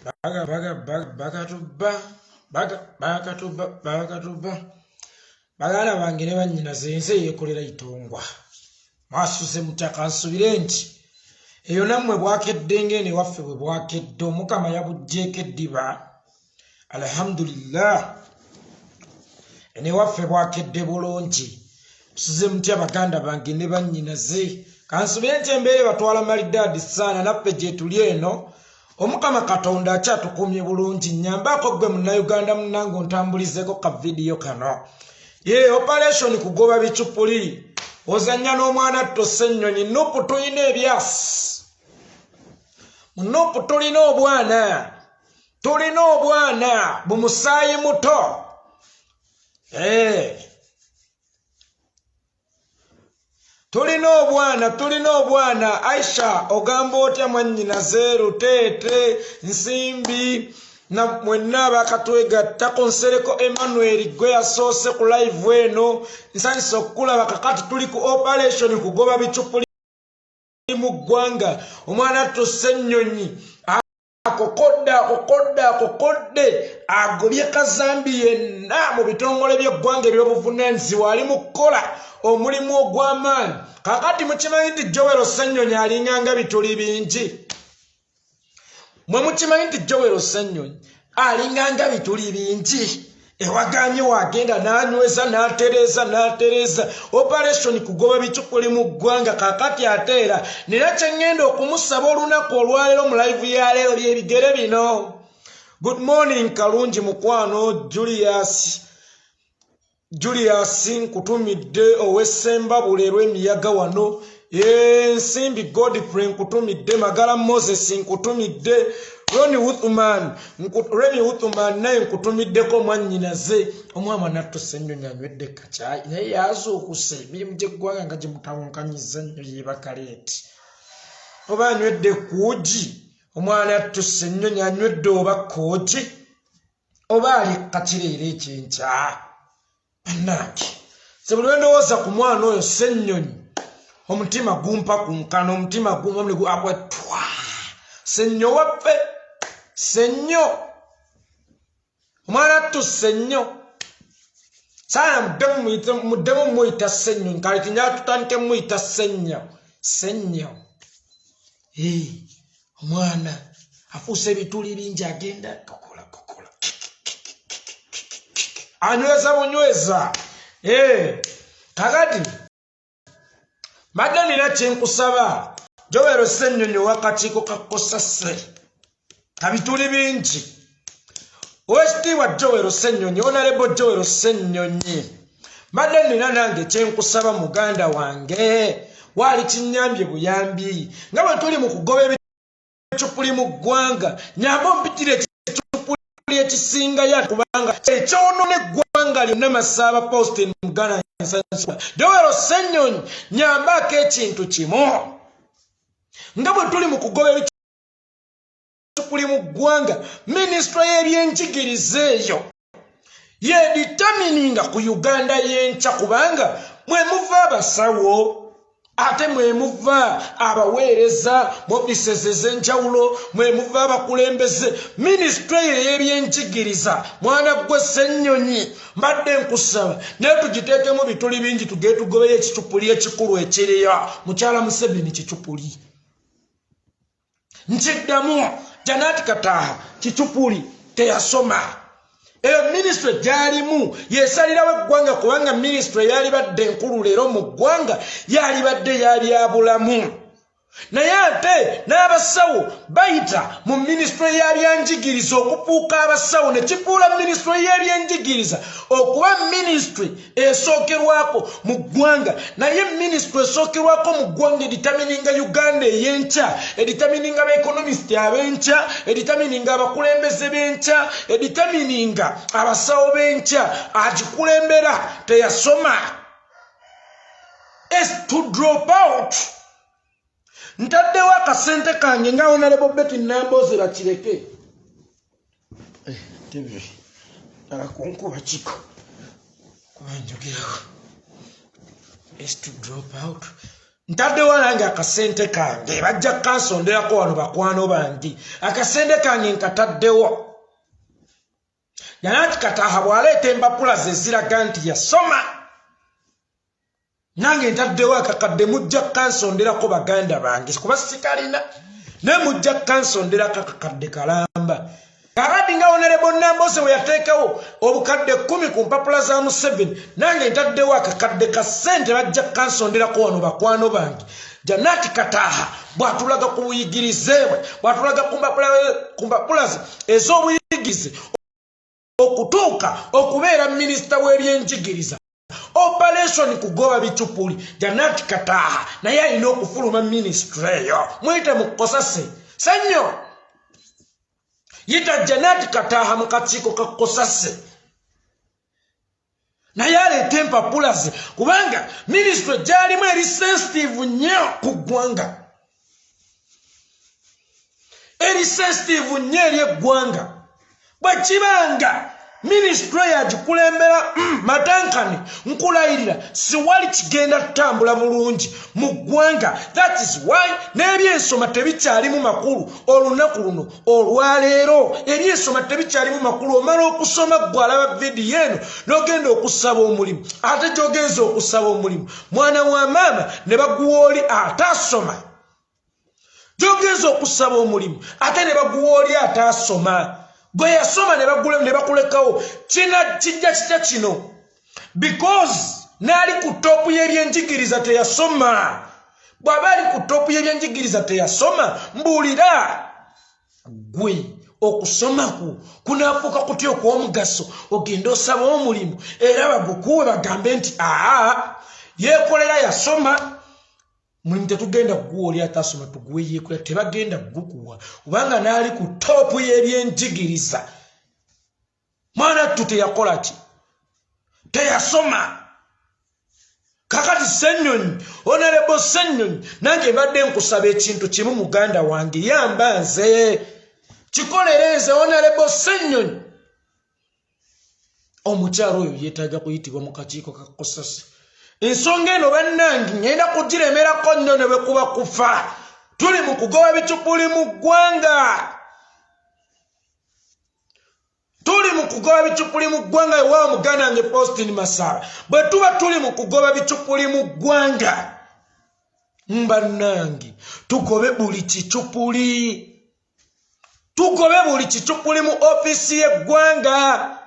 Baga baga baga bakatubba baga bakatubba bakatubba. Baganda bange ne bannyinaze, ensi eyeekolera itongwa. Mwasuze mutya? Kansubire nti eyo nammwe bwakedde ng'eno ewaffe bwe bwakedde. Omukama yabuggyeeko eddiba, alhamdulillah, eno ewaffe bwakedde bulungi. Tusuze mutya baganda bange ne bannyinaze? Kansubire nti embeera ebatwala malidaadi saana, naffe gyetuli eno Omukama Katonda akyatukuumye bulungi. Nyambaako gwe Munnayuganda munnange ontambulizeeko ka vidiyo kano. Ye operation kugoba bicupuli, ozannya n'omwana tto Ssennyonyi. Nupu tulina ebyasi mu Nupu, tulina obwana, tulina obwana bumusaayi muto. Hey. Tulina obwana, tulina obwana. Aisha, ogamba otya mwannyina? Zeeru, teete Nsimbi na mwenna abakatwegattako. Nsereko Emmanuel, gwe yasoose ku live eno, nsanyusa okukulaba. Kakati tuli ku operation kugoba bicupuli mu ggwanga. Omwana tusse ennyonyi akokodde, akokodde, akokodde, agobye kazambi yenna mu bitongole by'eggwanga eby'obuvunaanyizibwa. Ali mu kukola omulimu ogw'amaanyi. Kakati mukimanyi nti Joel Ssennyonyi alinganga bituli bingi. Mwe mukimanyi nti Joel Ssennyonyi alinganga bituli bingi. Ewaganye wagenda n'anyweza, n'atereeza, n'atereeza. Operation kugoba bicupuli mu ggwanga. Kakati ate era nina kye ŋŋenda okumusaba olunaku olwaleero mu live ya leero, byebigere bino. Good morning, kalungi mukwano Julius. Julius, nkutumidde ow'Essembabule erw'emiyaga wano. Ensimbi Godfrey, nkutumidde. Magala Moses, nkutumidde. Roni Uthman, Remi Uthman naye nkutumiddeko mwannyinaze. Omwana nattu Ssennyonyi anywedde kacaayi, naye yazuukuse emirimu gy'eggwanga nga gimutawunkanyiza nnyo, yeebakaleeti. Oba anywedde kuugi? Omwana attu Ssennyonyi anywedde oba koogi, oba ali kakireera ekyenkya? Bannange, nze buli lwendowooza ku mwana oyo Ssennyonyi, omutima gumpa ku nkana, omutima gumpa akwetwa. Sennyo waffe, Sennyo, omwana attu Sennyo. Saala, muddemu muyita Ssennyonyi. Kale tinyala tutandike muyita Sennyo, Sennyo. Omwana afuusa ebituli bingi, agenda kokola kokola, anyweza bunyweza. Kakati mbadde nina kyenkusaba, Joel Ssennyonyi owakakiiko ka Kosase kabituli bingi. Owekitiibwa Joel Ssennyonyi, Honorable Joel Ssennyonyi, mbadde nina nange kyenkusaba muganda wange. Waali kinyambye buyambi nga bwe tuli mu kugoba ebicupuli mu ggwanga, nyamba ompitire ekicupuli ekisingayo, kubanga ekyonoona eggwanga lyonna. Masaaba Faustin, muganda, nsanyusa. Joel Ssennyonyi, nyambaako ekintu kimu. Nga bwe tuli mu kugoba ebicupuli mu ggwanga, minisitule y'ebyenjigiriza eyo yedetermininga ku Uganda y'enkya, kubanga mwe muva abasawo, ate mwe muva abaweereza mu offices ez'enjawulo, mwe muva abakulembeze. Minisitule eyo ey'ebyenjigiriza, mwana gwe Ssennyonyi, mbadde nkusaba naye tugiteekemu bituli bingi, tugee tugobeyo ekicupuli ekikulu ekiriyo. Mukyala Museveni kicupuli, nkiddamu. Janati Kataaha kicupuli, teyasoma. Eyo minisitule gyalimu yesalirawo eggwanga, kubanga minisitule yalibadde enkulu leero mu ggwanga yalibadde yabyabulamu, naye ate n'abasawo bayita mu minisitule y'abyanjigiriza okufuuka abasawo, ne kifuula minisitule y'ebyenjigiriza okuba minisitule esookerwako mu ggwanga. Naye minisitule esookerwako mu ggwanga edetermininga Uganda ey'enkya, edetermininga abaeconomist ab'enkya, edetermininga abakulembeze b'enkya, edetermininga abasawo b'enkya, agikulembera teyasoma. Is to drop out. Ntaddewo akasente kange nga Honorable Betty Nambooze bakireke. TV alakunkuba kiko kuba njogerawo. Is to drop out. Ntaddewo nange akasente kange, bajja kansonderako wano bakwano bange. Akasente kange nkataddewo. Janati Kataha bw'aleeta empapula ze ziraga nti yasoma, nange ntaddewo akakadde, mujja kansonderako baganda bange, kuba sikalina, naye mujja kansonderako akakadde kalamba. Kakati nga Honorable Nambose bwe yateekawo obukadde 10 ku mpapula za Museveni, nange ntaddewo akakadde ka ssente, bajja kansonderako wano bakwano bange. Janati Kataha bw'atulaga ku buyigirize bwe, bw'atulaga ku mpapula ze ez'obuyigirize okutuuka okubeera minisita w'ebyenjigiriza, operation kugoba bicupuli, Janati Kataha naye alina okufuluma minisitule eyo. Muyite mu COSASE. Sennyo yita Janati Kataha mu kakiiko ka COSASE, naye aleeta empapula ze, kubanga minisitule gyalimu eri sensitive nnyo ku ggwanga, eri sensitive nnyo eri eggwanga. Bwe kibanga minisitule yagikulembera matankane, nkulayirira siwali kigenda tutambula bulungi mu ggwanga. That is why n'ebyensoma tebikyalimu makulu olunaku luno olwaleero. Ebyensoma tebikyalimu makulu. Omala okusoma, gwe alaba vidiyo eno, n'ogenda okusaba omulimu, ate gyogenza okusaba omulimu, mwana wa maama, ne baguwa oli ataasoma. Gyogenza okusaba omulimu, ate ne baguwa oli ataasoma. Gwe yasoma ne bakulekawo. Kina kijja kitya kino? Because n'ali ku top y'ebyenjigiriza teyasoma. Bw'aba ali ku top y'ebyenjigiriza teyasoma, mbuulira gwe, okusoma ku kunaafuuka kutya okw'omugaso ogende osaba omulimu era bagukuwe, bagambe nti aa, yeekolera yasoma, mulimu tetugenda kuguwa oli atasoma, tuguwe yeekolera? Tebagenda kugukuwa, kubanga n'ali ku top y'ebyenjigiriza, mwana ttu, teyakola ki? Teyasoma. Kakati Ssennyonyi, Honorable Ssennyonyi, nange mbadde nkusaba ekintu kimu, muganda wange, yamba nze, kikolere nze. Honorable Ssennyonyi, omukyalo oyo yeetaaga kuyitibwa mu kakiiko ka COSASE. Ensonga eno, bannange, ngenda kugiremerako nnyo ne bwe kuba kufa. Tuli mu kugoba bicupuli mu ggwanga, tuli mu kugoba bicupuli mu ggwanga. Ewa muganda wange Faustin Masaba, bwe tuba tuli mu kugoba bicupuli mu ggwanga, mbannange, tugobe buli kicupuli, tugobe buli kicupuli mu ofiisi y'eggwanga.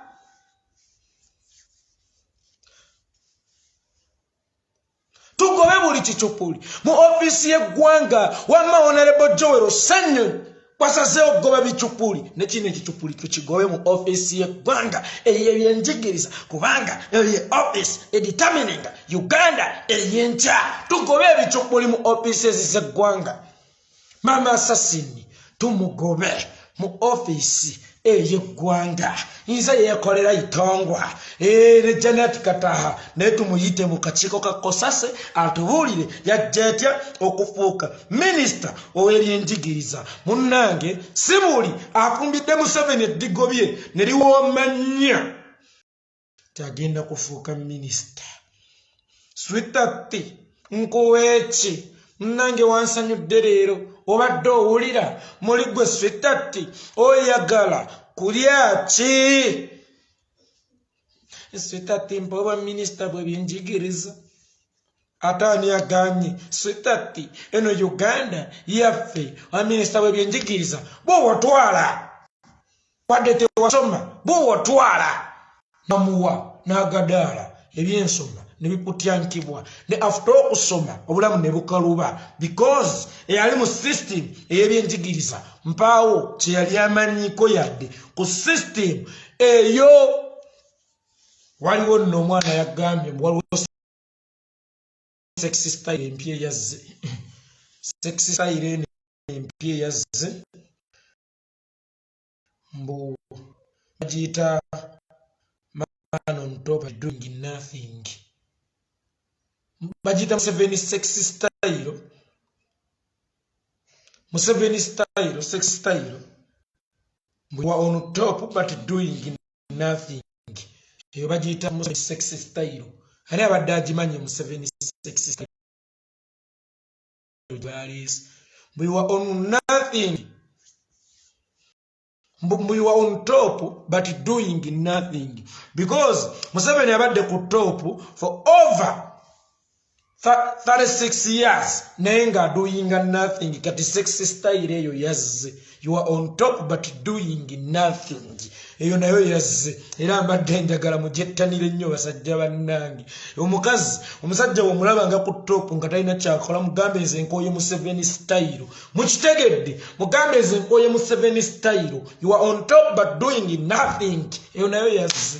Tugobe buli kicupuli mu ofiisi y'eggwanga. Wamma Honorable Joel Ssennyonyi wasazeewo okugoba bicupuli, ne kino ekicupuli tukigobe mu ofiisi y'eggwanga ey'ebyenjigiriza, kubanga eyo ye ofiisi edetermininga Uganda ey'enkya. Tugobe ebicupuli mu ofiisi ezi z'eggwanga. Mama Asasini tumugobe mu ofiisi ey'eggwanga. Nze yeekolera itongwa ne Janet Kataha naye tumuyite mu kakiiko ka COSASE, atubuulire yajja etya okufuuka minisita ow'ebyenjigiriza. Munnange, si buli afumbidde Museveni eddigobye ne liwooma nnyo tagenda kufuuka minisita. Sweetheart, nkuweeki? Munnange, wansanyudde leero, obadde owulira muli gwe. Sweetheart, oyagala kulya ki? Sweetheart, mpa obwa minisita bwebyenjigiriza. Ate ani aganye? Sweetheart, eno Uganda yaffe. Wa minisita bwebyenjigiriza bwowotwala, wadde tewasoma, bwowotwala namuwa n'agadaala, ebyensoma ne biputyankibwa, ne after okusoma obulamu ne bukaluba, because eyali mu system ey'ebyenjigiriza mpaawo kyeyali amanyiiko yadde ku system eyo. Waliwo nno omwana yagambye, waliwo sex style empya eyazze, sex style eno empya eyazze, mbu bagiyita man on top doing nothing. Bagiyita Museveni sex style, Museveni style, sex style, mbu on top but doing nothing. Eyo bagiyita Museveni sex style. Ani abadde agimanyi, Museveni sex style? Baleese mbu you are on nothing, mbu you are on top but doing nothing, because Museveni abadde ku top for over 36 years naye nga doing nothing. Kati sex style eyo yazze, you are on top but doing nothing, eyo nayo yazze. Era mbadde njagala mugyettanire nnyo, basajja bannange. Omukazi, omusajja womulaba nga ku top nga talina kyakola, mugambe nze nkooye Museveni style. Mukitegedde? Mugambe nze nkooye Museveni style, you are on top but doing nothing. Eyo nayo yazze.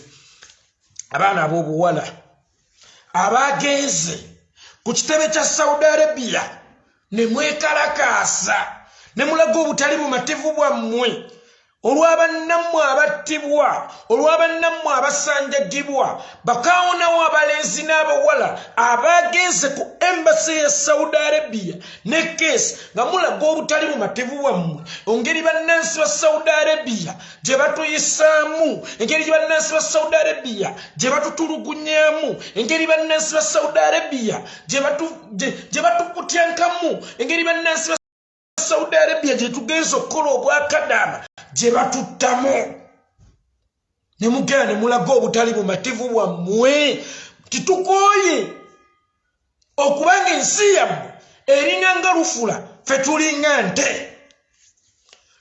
Abaana ab'obuwala abagenze ku kitebe kya Saudi Arabia ne mwekalakaasa ne mulaga obutali bumativu bwammwe olw'abannammwe abattibwa, olw'abannammwe abasanjagibwa, bakawonawo abalenzi n'abawala abagenze ku embassy ya Saudi Arabia ne case nga mulaga obutali bumativu bwammwe, engeri bannansi ba Saudi Arabia gye batuyisaamu, engeri gye bannansi ba Saudi Arabia gye batutulugunyamu, engeri bannansi ba Saudi Arabia gye batukutyankamu, engeri bannansi ba Saudi Arabia gye tugenza okukola obwakadaama gye batuttamu, ne mugenda ne mulaga obutali bumativu bwammwe titukooye okubanga ensi yammwe eringa nga lufula, ffe tulinga nte.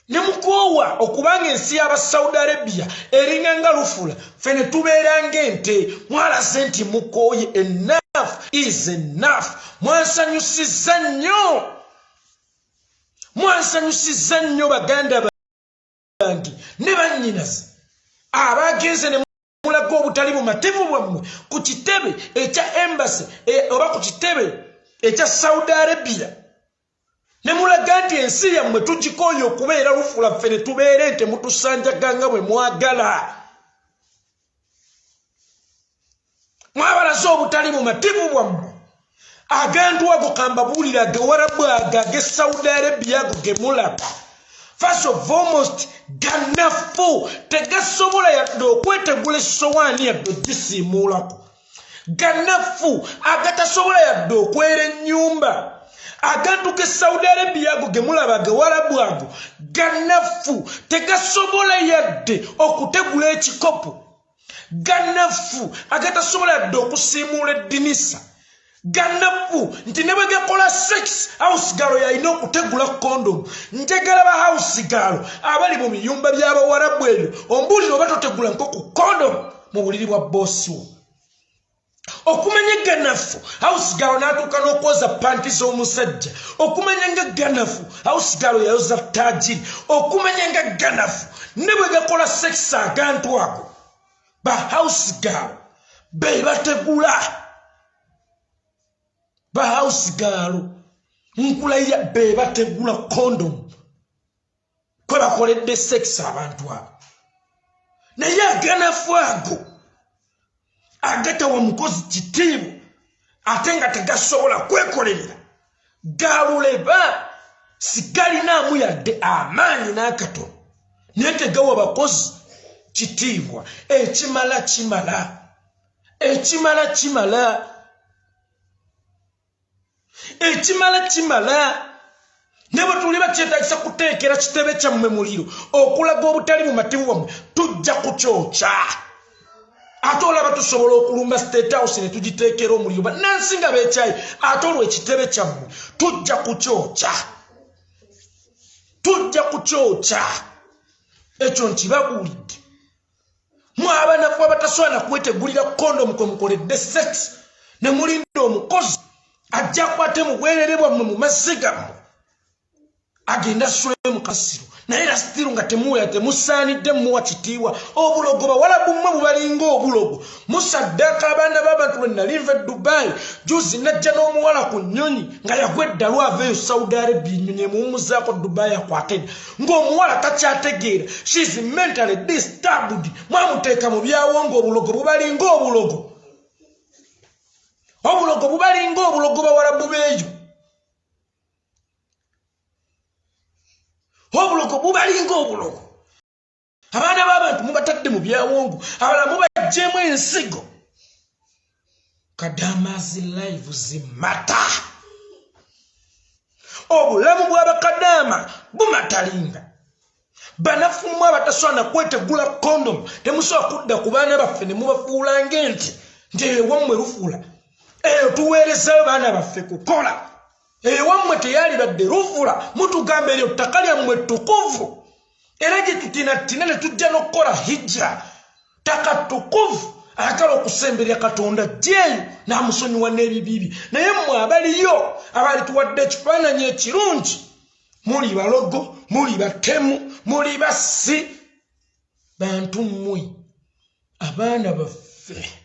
Ne mukoowa okubanga ensi y'aba Saudi Arabia eringa nga lufula, ffe ne tubeera ng'ente. Mwalaze nti mukooye, enough is enough. Mwansanyusizza nnyo, mwansanyusizza nnyo, baganda bange ne bannyinaze abagenze ne mulaga obutali bumativu bwammwe ku kitebe ekya embassy oba ku kitebe ekya Saudi Arabia, ne mulaga nti ensi yammwe tugikooye okubeera lufula, ffe ne tubeera ente, mutusanjaga nga bwe mwagala. Mwabalaze obutali bumativu bwammwe. Agantu ago kambabuulira, agewarabu ago age Saudi Arabia ago gemulaba, first of almost ganafu, tegasobola yadde okwetegula essowaani yadde ogisiimuulako. Ganafu agatasobola yadde okwera ennyumba. Agantu ke Saudi Arabia ago gemulaba, agewarabu ago, ganafu, tegasobola yadde okutegula ekikopo. Ganafu agatasobola yadde okusiimuula eddinisa. Ganafu nti ne bwe gakola sex, house girl yalina okutegula kondomu. Njagala ba house girl abali mu biyumba by'abawarabu ebyo, ombuulire oba totegula nko ku kondomu mu buliri bwa boosi wo. Okumanya ganafu, house girl n'atuuka n'okwoza panti z'omusajja. Okumanya nga ganafu, house girl yayoza taajiri. Okumanya nga ganafu, ne bwe gakola sex, agantu ago ba house girl be bategula. Ba house girl, nkulayira, be bategula kondomu kwe bakoledde sex abantu abo. Naye aganafu ago agatawa mukozi kitiibwa ate nga tegasobola kwekolerera, galuleba sigalinaamu yadde amaanyi n'akatono, naye tegawa bakozi kitiibwa. Ekimala kimala, ekimala kimala, ekimala kimala. Ne bwe tuli bakyetagisa kuteekera kitebe kyammwe muliro okulaga obutali bumativu bwammwe, tujja kukyokya. Ate olaba tusobola okulumba State House ne tugiteekera omuliro, bannansi nga beekyayi. Ate olwo ekitebe kyammwe tujja kukyokya, tujja kukyokya. Ekyo nkibabuulidde. Mwabanafu abatasobola nakwetegulira kondomu kwe mukoledde sex, ne mulinda omukozi ajja akwate mu bwerere bwammwe, mu mazzi gammwe, agenda asule mu kasiro, naye era still nga temuwera, temusaanidde muwa kitiibwa. Obulogo bawalabu mmwe bubalinga obulogo, musaddaaka abaana b'abantu. Lwe nali nva e Dubai juzi, najja n'omuwala ku nnyonyi nga yagwa eddalu, aveeyo Saudi Arabia, ennyonyi emuwummuzaako Dubai akwate, ng'omuwala takyategeera, she's mentally disturbed. Mwamuteeka mu byawongo. Obulogo bubalinga obulogo, obulogo bubalinga obulogo, bawalabu beeyo obulogo bubalinga obulogo. Abaana b'abantu mubatadde mu byawongo, abalala mubajjeemu ensigo. Kadamazi live zimata. Obulamu bw'abakadaama bumatalinga. Banafu mmwe abatasobola na kwetegula kondomu, temusobola kudda ku baana baffe ne mubafuula ng'ente nti eyo ewammwe lufuula. Eyo tuweerezayo baana baffe kukola. Ewammwe teyalibadde lufula, mutugamba eryo ttaka lyammwe ttukuvu, era gye tutinattina ne tujja n'okukola hijja. Ttaka ttukuvu, ayagala okusemberera Katonda jjeeyo n'amusonyiwa n'ebibi bye. Naye mmwe abaliyo abalituwadde ekifaananyi ekirungi, muli balogo, muli batemu, muli bassi. Bantu mmwe, abaana baffe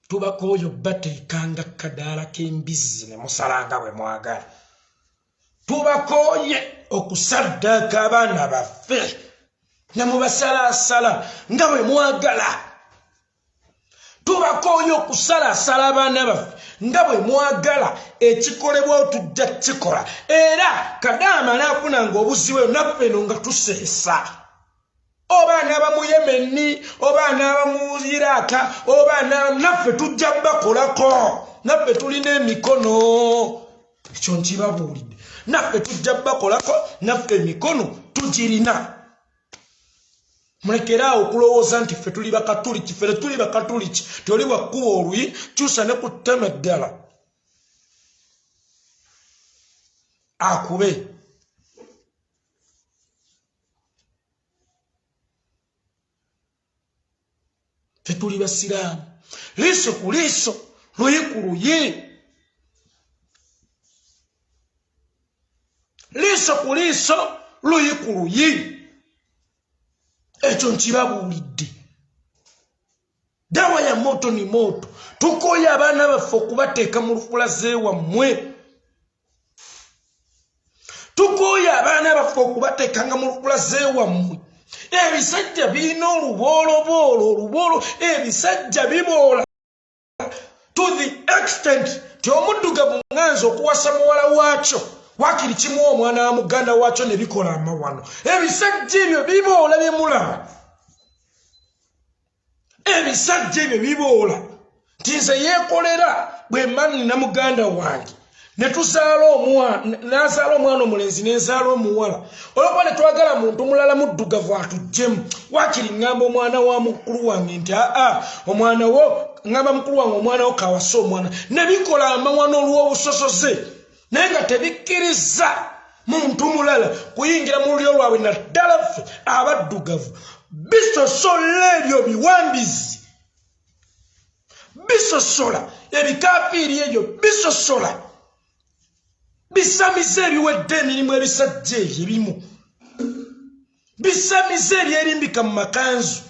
tubakooyo bateekanga kadaala k'embizzi ne musalanga bwe mwagala. Tubakooye okusaddaaka abaana baffe ne mubasalaasala nga bwe mwagala. Tubakooye okusalaasala abaana baffe nga bwe mwagala. Ekikolebwawo tujja kukikola. Era kadaama anaafunanga obuzibu eyo naffe eno nga tuseesa. Oba anaaba mu Yemeni, oba anaaba mu Iraaka, oba anaaba, naffe tujja bakolako. Naffe tulina emikono, ekyo nkibabuulidde. Naffe tujja bakolako, naffe emikono tugirina. Mulekere awo okulowooza nti ffe tuli bakatuliki. Ffe tetuli bakatuliki. Toli bwakkuba oluyi kyusa ne ku ttama eddala akube. Tetuli basiraamu. Liiso ku liiso, luyi ku luyi. Liiso ku liiso, luyi ku luyi. Ekyo nkibabuulidde. Dawa ya moto ni moto. Tukooye abaana baffe okubateeka mu lufula z'ewammwe. Tukooye abaana baffe okubateekanga mu lufula z'ewammwe. Ebisajja birina olubooloboolo, oluboolo, ebisajja biboola to the extent nti omuddugavu nganza okuwasa muwala waakyo, waakiri kimuwa omwana wa muganda waakyo ne bikola amawano. Ebisajja ebyo biboola bye mulaba. Ebisajja ebyo biboola nti nze yeekolera bwe mba nina muganda wange ne tuzaala omwana, n'azaala omwana omulenzi n'enzaala omuwala, olwokuba ne twagala muntu mulala muddugavu atuggyemu, waakiri ŋŋamba omwana wa mukulu wange nti aa omwana wo, ŋŋamba mukulu wange omwana wo kawase omwana, ne bikola amawano olw'obusosoze, naye nga tebikkiriza muntu mulala kuyingira mu lulyo lwabwe, naddala ffe abaddugavu. Bisosola ebyo biwambizi, bisosola ebikafiiri ebyo, bisosola bisamize ebiwedde emirimu. Ebisajja ebyo ebimu bisamize ebyerimbika mu makanzu.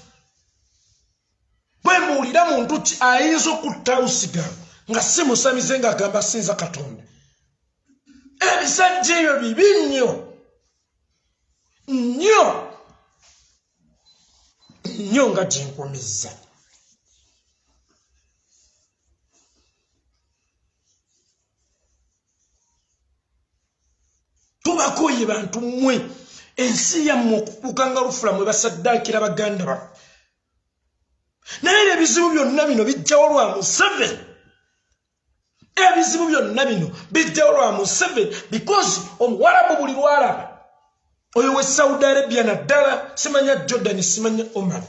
Bwe mbuulira muntu ki ayinza okutta usigalo nga si musamize ng'agamba sinza Katonda? Ebisajja ebyo bibi nnyo nnyo nnyo nga gyenkumizza. Tubakoye bantu mmwe, ensi yammwe okufuuka nga lufula mwe basaddaakira baganda baffe. Naye era ebizibu byonna bino bijjawo lwa Museveni. Ebizibu byonna bino bijjawo lwa Museveni, because omuwalabu buli lwalaba oyo we Saudi Arabia, naddala simanya Jordan, simanya Oman,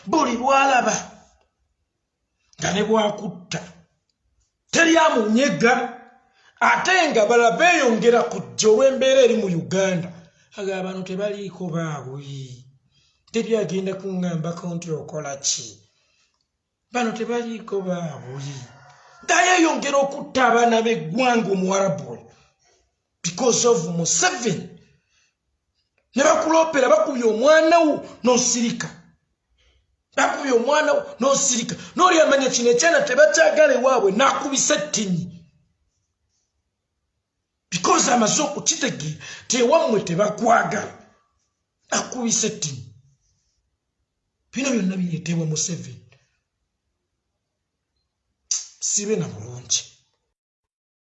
buli lwalaba nga ne bwakutta teri amunyega, ate nga balala beeyongera kujja olw'embeera eri mu Uganda. Aga bano tebaliiko baabwe, teri agenda kuŋŋambako nti okola ki, bano tebaliiko baabwe, nga yeeyongera okutta abaana b'eggwanga omuwarabu oyo because of Museveni. Ne bakuloopera, bakubye omwana wo n'osirika, bakubye omwana wo n'osirika, n'oli amanya kino ekyana tebakyagala ewaabwe n'akubisa ettinyi because amaze okukitegeera tewammwe tebakwagala, akubisa ettinyi. Bino byonna bireetebwa Museveni. Sibe na bulungi.